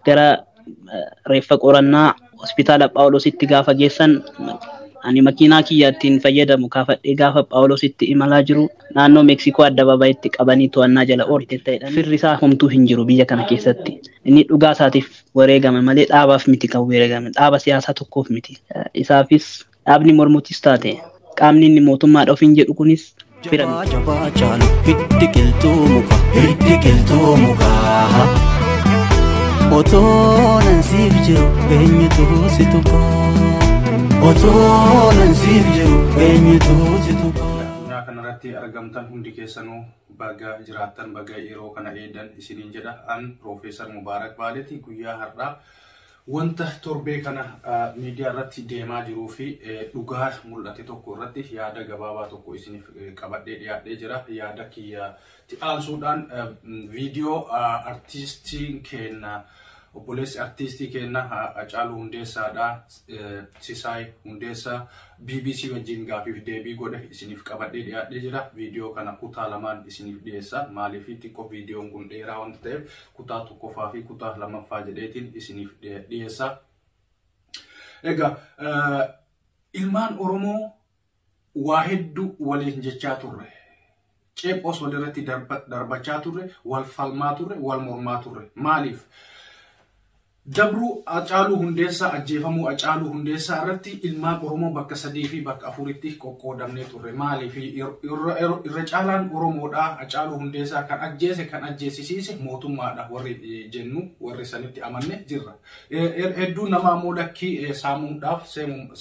Gara reeffa qorannaa hospitaala Phaawulositti gaafa geessan, ani makiinaa kiyya ittiin fayyadamu kaafadhee gaafa Phaawulositti imalaa jiru, naannoo Meeksikoo addabaabayitti qabanii to'annaa jala oolte ta'edha. Firri isaa homtuu hin jiru biyya kana keessatti. Inni dhugaa isaatiif wareegame malee dhaabaaf miti kan wareegame. Dhaaba siyaasaa tokkoof miti. Isaafis dhaabni mormuutis taate qaamni inni mootummaadha ofiin jedhu kunis fira miti. Jabaa caalu hiddi qilxuu muka, hiddi qilxuu muka. Otoo nan siif jiru eenyutu si tuqa? Otoo nan siif jiru eenyutu si tuqa? Addunyaa kanarratti argamtan hundi keessanuu baga jiraattan, baga yeroo kana eedan isiniin jedha. An Piroofeesar Mubaarak Baaleeti. Guyyaa har'aa wanta torbee kana miidiyaa irratti deemaa jiruu fi dhugaa mul'ate tokko irratti yaada gabaabaa tokko isiniif qabadhee dhiyaadhee jira. Yaada kiyyatti aansuudhaan viidiyoo artiistiin keenya, obboleessi artiistii keenya Hacaaluu Hundeessaadha. Sisaay Hundeessaa BBC wajjin gaafiif deebii godhe isiniif qabadhee dhiyaadhee jira. Viidiyoo kana kutaa lamaan isiniif dhiyeessa. Maaliif, xiqqoo viidiyoon kun dheeraa wanta ta'eef kutaa tokkoffaa fi kutaa lammaffaa jedheetiin isiniif dhiyeessa. Egaa, ilmaan Oromoo waa hedduu waliin jechaa turre. Ceephoos walirratti darbachaa turre, wal falmaa turre, wal mormaa turre. Maaliif? Dabruu Hacaaluu Hundeessaa, ajjeefamuu Hacaaluu Hundeessaa irratti ilmaan Oromoo bakka sadii fi bakka afuritti qoqqoodamnee turre. Maaliif? Irra caalaan Oromoodhaa Hacaaluu Hundeessaa kan ajjeese, kan ajjeesisiise mootummaadha warri jennu, warri sanitti amanne jirra. Hedduun namaa immoo lakkii, saamuudhaaf,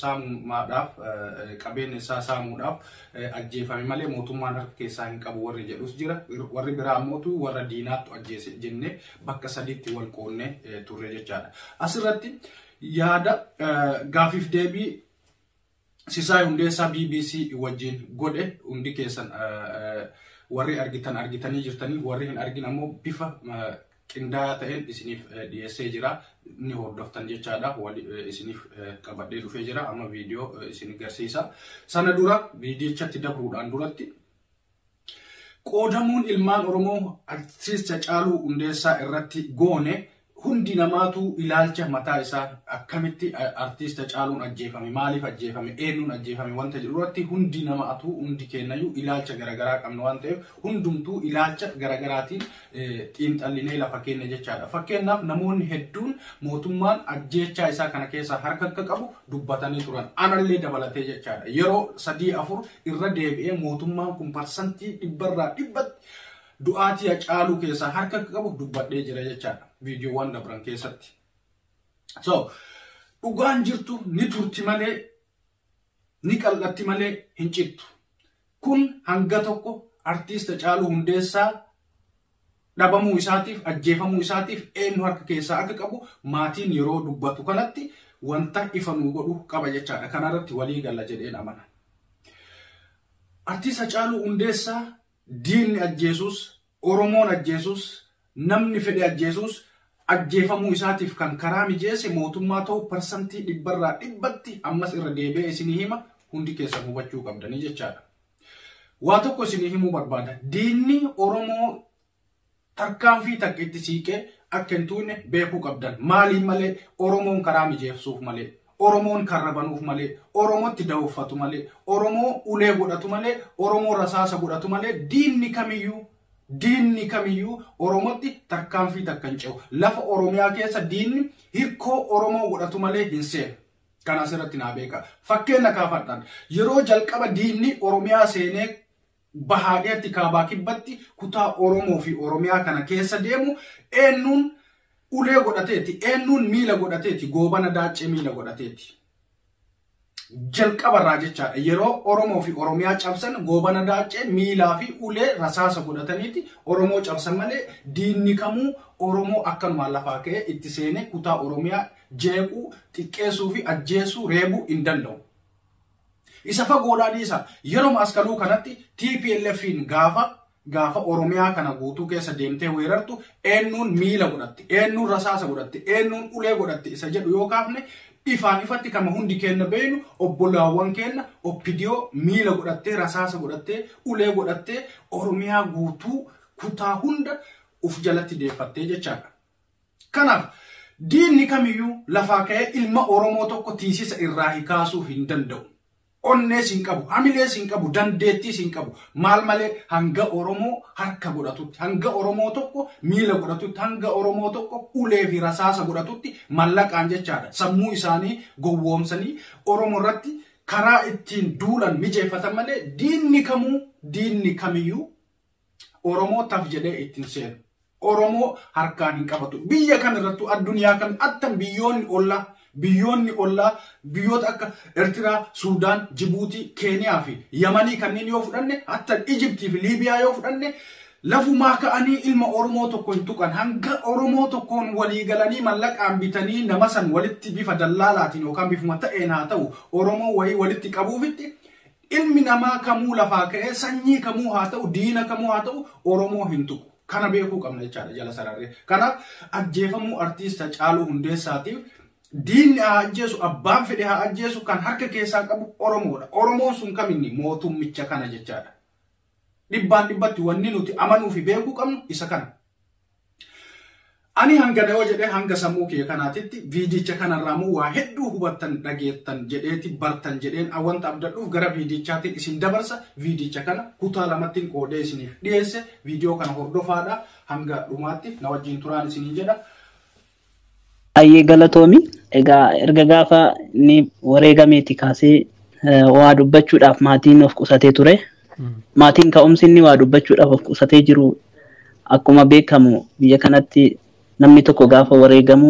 saamuudhaaf, qabeenya isaa saamuudhaaf ajjeefame malee mootummaan harka keessaa hin qabu warri jedhus jira. Warri biraa ammootu warra diinaattu ajjeese jennee bakka sadiitti wal qoonnee turre jechaadha. Asirratti yaada gaafiif deebii Sisaay Hundeessaa BBC wajjin godhe hundi keessan warri argitan argitanii jirtanii, warri hin argin ammoo bifa qindaa'aa ta'een isiniif dhiyeessee jira. Ni hordoftan jechaadha. Isiniif qabadhee dhufee jira. Amma viidiyoo isin agarsiisa. Sana dura, viidiyichatti dabruudhaan duratti, qoodamuun ilmaan Oromoo artiist Hacaaluu Hundeessaa irratti goone, hundi namaatu ilaalcha mataa isaa, akkamitti artiist Hacaaluun ajjeefame, maaliif ajjeefame, eenyuun ajjeefame wanta jedhu irratti hundi namaatu, hundi kennayyuu ilaalcha garaagaraa qabna waan ta'eef, hundumtuu ilaalcha garaagaraatiin xiinxallinee lafa keenya jechaadha. Fakkeenyaaf, namoonni hedduun mootummaan ajjeechaa isaa kana keessaa harka akka qabu dubbatanii turan. Anallee dabalatee jechaadha. Yeroo sadii afur irra deebi'ee mootummaan kun 100% du'aatii Hacaaluu keessaa harka akka qabu dubbadhee jira jechaadha. Viidiyoowwan dabran keessatti. So, dhugaan jirtu ni turti malee, ni qal'atti malee hin cittu. Kun hanga tokko artiist Hacaaluu Hundeessaa dhabamuu isaatiif, ajjeefamuu isaatiif eenyu harka keessaa akka qabu maatiin yeroo dubbatu kanatti wanta ifa nuu godhu qaba jechaadha. Kanarratti walii galla jedheen amana. Artiist Hacaaluu Hundeessaa diinni ajjeesus, Oromoon ajjeesus, namni fedhe ajjeesus, ajjeefamuu isaatiif kan karaa mijeesse mootummaa ta'u 100% ammas irra deebi'ee isinii hima, hundi keessan hubachuu qabdanii jechaadha. Waa tokko isinii himuu barbaada. Diinni Oromoo tarkaanfii takka itti siiqee akka hin tuune beekuu qabdan. Maaliin malee? Oromoon karaa mijeessuuf malee. Oromoon karra banuuf malee, Oromootti da'uffatu malee, Oromoo ulee godhatu malee, Oromoo rasaasa godhatu malee, diinni kamiyyuu Oromootti tarkaanfii takka hin ce'u. Lafa Oromiyaa keessa diinni hirkoo Oromoo godhatu malee hin seenu. Kan asirratti naa beeka. Fakkeenya kaafadhaan, yeroo jalqaba diinni Oromiyaa seenee bahaadheetti, kaabaa kibbatti kutaa Oromoo fi Oromiyaa kana keessa deemu eenyuun ulee godhateeti, eenyuun miila godhateeti? Goobana Daaccee miila godhateeti. Jalqabarraa jechaadha. Yeroo Oromoo fi Oromiyaa cabsan Goobana Daaccee miilaa fi ulee rasaasa godhataniiti Oromoo cabsan malee diinni kamuu Oromoo akkanumaan lafaa ka'ee itti seenee kutaa Oromiyaa jeequu, xiqqeessuu fi ajjeesuu, reebuu hin danda'u. Isa fagoodhaa dhiisa. Yeroo askaluu kanatti TPLFin gaafa Oromiyaa kana guutuu keessa deemtee weerartu eenyuun miila godhatte, eenyuun rasaasa godhatte, eenyuun ulee godhatte isa jedhu yoo kaafne, ifaan ifatti kama hundi keenya beeynu, obbolaawwan keenya OPDO miila godhattee, rasaasa godhattee, ulee godhattee Oromiyaa guutuu kutaa hunda uf jalatti deeffattee jechaadha. Kanaaf Diinni kamiyyuu lafaa ka'ee ilma Oromoo tokko tiisisa irraa kaasuu hin danda'u. Onnees hin qabu, hamilees hin qabu, dandeettiis hin qabu. Maal malee hanga Oromoo harka godhatutti, hanga Oromoo tokko miila godhatutti, hanga Oromoo tokko ulee fi rasaasa godhatutti mallaqaan jechaadha. Sammuu isaanii gowwoomsanii Oromoo irratti karaa ittiin duulan mijeeffatan malee diinni kamiyyuu Oromoo taf jedhee ittiin seenu. Oromoo harkaan hin qabatu. Biyya kamirrattuu addunyaa kam attan biyyoonni ollaa biyyoota akka Eertiraa, Suudaan, Jibuutii, Keeniyaa fi Yamanii kanneen yoo fudhanne, attan Ijiptii fi Liibiyaa yoo fudhanne, lafumaa ka'anii ilma Oromoo tokko hin tuqan. Hanga Oromoo tokkoon walii galanii mallaqaan bitanii nama san walitti bifa dallaalaatiin yookaan bifuma ta'een haa ta'u Oromoo wayii walitti qabuufitti ilmi namaa kamuu lafaa ka'ee sanyii kamuu haa ta'u diina kamuu haa ta'u Oromoo hin tuqu. Kana beekuu qabna jechaadha jala sararree. Kanaaf ajjeefamuu artiist Hacaaluu Hundeessaatiif diinni haa ajjeesu, abbaan fedhe haa ajjeesu, kan harka keessaa qabu Oromoodha. Oromoon sun kaminni mootummicha kana jechaadha. Dhibbaan dhibbatti wanni nuti amanuu fi beekuu qabnu isa kana. Ani hanga yoo jedhee hanga sammuu kiyya kanaatitti viidicha kanarraa immoo waa hedduu hubattan dhageettan jedheeti bartan jedheen wanta abdadhuuf gara viidichaatiin isin dabarsa. Viidicha kana kutaa lamattiin qoodee isiniif dhiyeesse. Viidiyoo kana hordofaadha. Hanga dhumaatti na wajjin turaan isiniin jedha. Baay'ee galatoomi. Egaa erga gaafa inni wareegameeti kaasee waa dubbachuudhaaf maatiin of qusatee ture. Maatiin ka'umsi inni waa dubbachuudhaaf of qusatee jiru akkuma beekamu biyya kanatti namni tokko gaafa wareegamu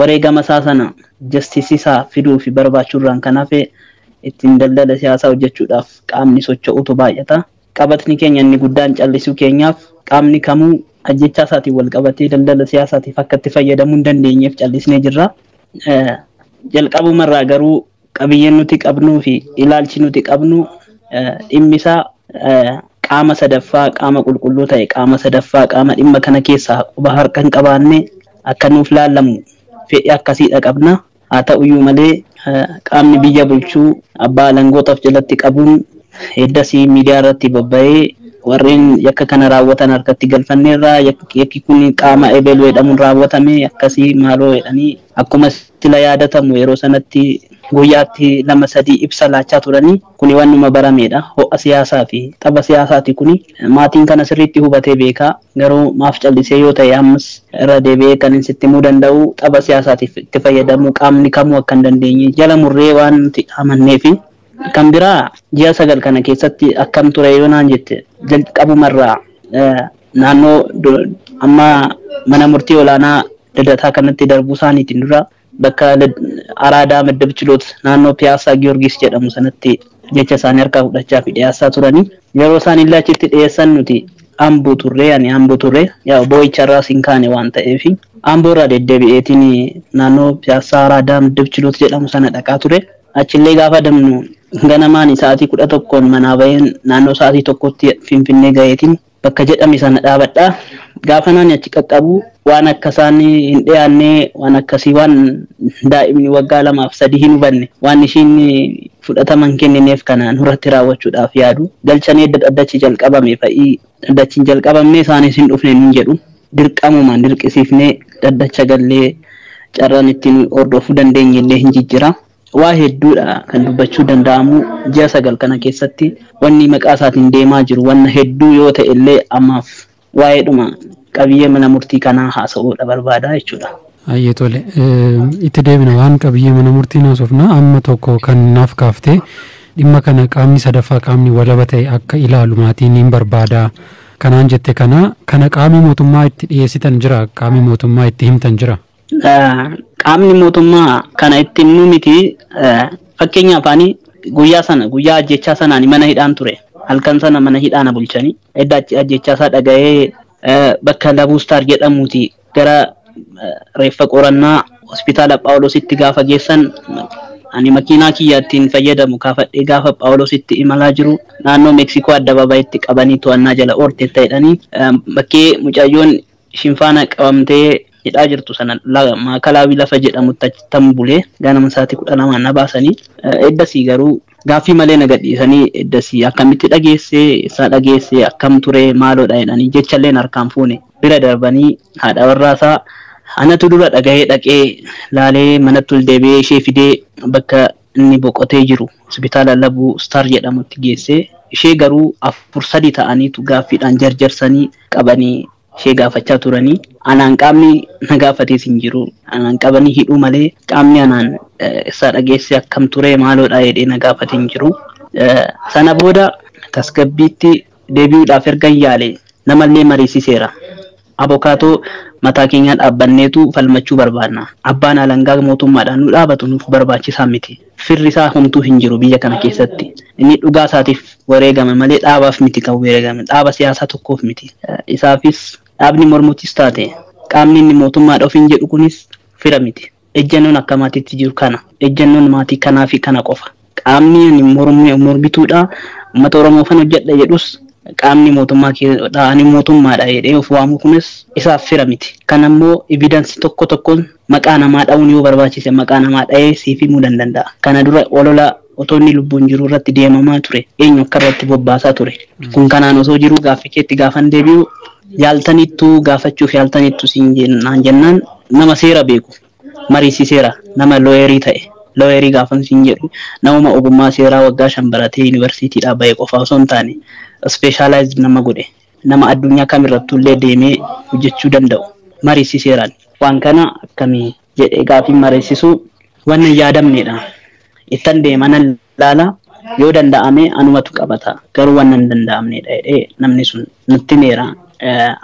wareegama isaa sana jastisiisaa fiduu fi barbaachuurraan kan hafe ittiin daldala siyaasaa hojjechuudhaaf qaamni socho'utu baay'ata. Qabatni keenya inni guddaan callisuu keenyaaf qaamni kamuu ajjechaa isaatiin wal qabatee daldala siyaasaatiif akka itti fayyadamuu hin dandeenyeef callisnee jirra. Jalqabumarraa garuu qabiyyeen nuti qabnuu fi ilaalchi nuti qabnu dhimmisaa qaama sadaffaa qaama qulqulluu ta'e qaama sadaffaa qaama dhimma kana keessaa quba harka hin qabaanne akka nuuf laallamu fedhii akkasiidha qabna. Haa ta'uyyuu malee qaamni biyya bulchuu abbaa alangootaaf jalatti qabuun heddasii miidiyaa irratti bobba'ee warreen yakka kana raawwatan harkatti galfanneerra, yakki kun qaama ebeluu jedhamuun raawwatame akkasii maaloo jedhanii akkuma sila yaadatamu yeroo sanatti guyyaatti 2-3 ibsa laachaa turanii kuni waanuma barameedha. Ho'a siyaasaa fi tapha siyaasaati kuni maatiin kana sirriitti hubatee beekaa, garuu maaf callisee yoo ta'e ammas irra deebi'ee kan hin sitti himuu danda'u tapha siyaasaatiif itti fayyadamuu qaamni kamuu akka hin dandeenye jala murree waan nuti amanneefi. Kan biraa ji'a 9 kana keessatti akkam ture yoo naan jette jalqabumarraa naannoo amma mana murtii olaanaa Lidataa kanatti darbuu isaaniitiin dura bakka Araadaa Maddab Chiloot naannoo Piyaasaa Giyoorgis jedhamu sanatti jecha isaanii harkaa fudhachaa fi dhiyeessaa turanii. Yeroo isaan illee achitti dhiyeessan nuti Amboo turre, ani Amboo turre, yaa boo'icharraas hin kaane waan ta'eef Amboo irraa deddeebi'eetiin naannoo Piyaasaa Araadaa Maddab Chiloot jedhamu sana dhaqaa ture. Achillee gaafa damnu ganamaan sa'aatii 11 manaa baheen naannoo sa'aatii 1tti Finfinnee gaheetiin bakka jedhame sana dhaabadha. Gaafa naan achi qaqqabu waan akka isaan hin dhiyaanne waan akkasii waan daa'imni waggaa 2 fi 3 hin hubanne waan ishiin fudhataman kennineef kana nurratti raawwachuudhaaf yaadu. Galchanii dhaddachi jalqabame fa'ii dhaddachi hin jalqabamne isaanis hin dhufne nun jedhu. Dirqamumaan dirqisiifnee dhaddacha gallee carraan ittiin hordofuu dandeenye illee hin jijjiira. Waa hedduudha kan dubbachuu danda'amu ji'a 9 kana keessatti wanni maqaa isaatiin deemaa jiru wanna hedduu yoo ta'e illee ammaaf waa'eedhuma qabiyyee mana murtii kanaa haasa'uudha barbaada jechuudha. Ayyee tole, itti deebina waan qabiyyee mana murtii naasofna. Amma tokko kan naaf kaaftee dhimma kana qaamni sadaffaa qaamni walaba ta'e akka ilaalu maatiin hin barbaada. Kanaan jette kana qaamni mootummaa itti dhiyeessitan jira, qaamni mootummaa itti himtan jira. Qaamni mootummaa kana itti himnu miti. Fakkeenyaaf ani guyyaa sana guyyaa ajjechaa sanaan mana hidhaan ture. Halkan sana mana hidhaana bulchanii edda ajjechaa isaa dhaga'ee bakka Labuustaar jedhamuuti gara reeffa qorannaa hospitaala Phaawulositti gaafa geessan ani makiinaa kiyya ittiin fayyadamu kaafadhee gaafa Phaawulositti imalaa jiru naannoo Meeksikoo addabaabayitti qabanii to'annaa jala oorte ta'edhanii bakkee mucayyoon shinfaana qabamtee hidhaa jirtu sana maakalaawii lafa jedhamutti achittan bulee ganama sa'aatii 12 na baasanii eddasii garuu gaaffii malee na gadhiisanii eddasii akkamitti dhageessee isaa dhageessee akkam ture maaloodha jedhanii jechalleen harkaan fuune bira darbanii haadha warraasaa Anatu dura dhagahee dhaqee laalee manatti ol deebi'ee ishee fidee bakka inni boqotee jiru hospitaala Labuu Star jedhamutti geessee ishee garuu 4-3 ta'aniitu gaaffiidhaan jarjarsanii qabanii ishee gaafachaa turanii. Anaan qaamni na gaafatees hin jiru. Anaan qabanii hidhuu malee qaamni anaan isaa dhageesse akkam ture maaloodha jedhee na gaafate hin jiru. Sana booda tasgabbiitti deebi'uudhaaf ergan yaale namallee mariisiseera. Abokaatoo mataa keenyaa dhaabbanneetu falmachuu barbaadna. Abbaan alangaa mootummaadhaan nu dhaabatu nuuf barbaachisaa miti. Firri isaa homtuu hin jiru biyya kana keessatti. Inni dhugaa isaatiif wareegame malee dhaabaaf miti kan wareegame. Dhaaba siyaasaa tokkoof miti. Isaafis dhaabni mormuutis taate qaamni inni mootummaadha ofiin jedhu kunis fira miti. Ejjennoon akka maatiitti jiru kana. Ejjennoon maatii kanaa fi kana qofa. Qaamni ani mormituudha uummata Oromoofan hojjedha jedhus qaamni mootummaa ani mootummaadha jedhee of waamu kunis isaaf fira miti. Kan ammoo evidence tokko tokkoon maqaa namaa dha'uun yoo barbaachise maqaa namaa dha'ee siif himuu danda'a. Kana dura olola otoo inni lubbuun jiru irratti deemamaa ture. Eenyu akka irratti bobbaasaa ture. Kun kanaan osoo jiruu gaaffii keetti gaafan deebi'u yaaltanittuu gaafachuuf yaaltanittu siin jennaan jennaan nama seera beeku mariisiseera nama looyerii ta'e. Looyerii gaafan siin jedhu namuma ogummaa seeraa waggaa 5 baratee yuunivarsiitiidhaa bahe qofa osoo hin taane ispeeshaalaayizd nama godhe nama addunyaa kamirrattuu illee deemee hojjechuu danda'u mariisiseeraan. Waan kana akkamii jedhee gaafiin mariisisuu waan hin yaadamnedha. Ittan deema nan laala yoo danda'ame anumatu qabata garuu waan hin danda'amnedha jedhee namni sun natti himeera.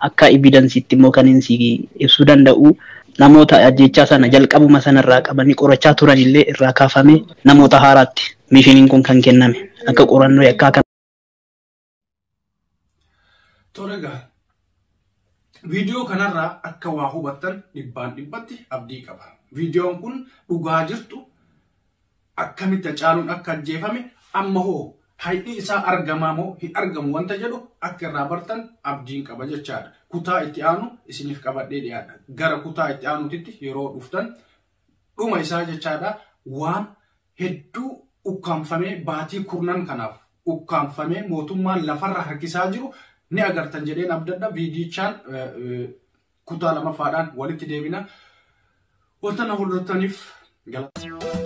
Akka evidensiitti immoo kan inni ibsuu danda'u namoota ajjechaa sana jalqabuma sanarraa qabanii qorachaa turanillee irraa kaafamee namoota haaraatti mishiniin kun kan kenname akka qorannoo yakkaa kan. Tole egaa viidiyoo kanarraa akka waa hubattan 100% abdii qaba. Viidiyoon kun dhugaa jirtu akkamitti Hacaaluun akka ajjeefame amma hoo hayni isaa argamaa moo hin argamu wanta jedhu akka irraa bartan abdiin qaba jechaadha. Kutaa itti aanu isiniif qabadhee dhiyaadha. Gara kutaa itti aanutitti yeroo dhuftan dhuma isaa jechaadha waan hedduu ukkaamfamee baatii kurnan kanaaf ukkaamfamee mootummaan lafarra harkisaa jiru ni agartan jedheen abdadha. Viidiyichaan kutaa 2ffaadhaan walitti deebina. Wanta na hordoftaniif galata.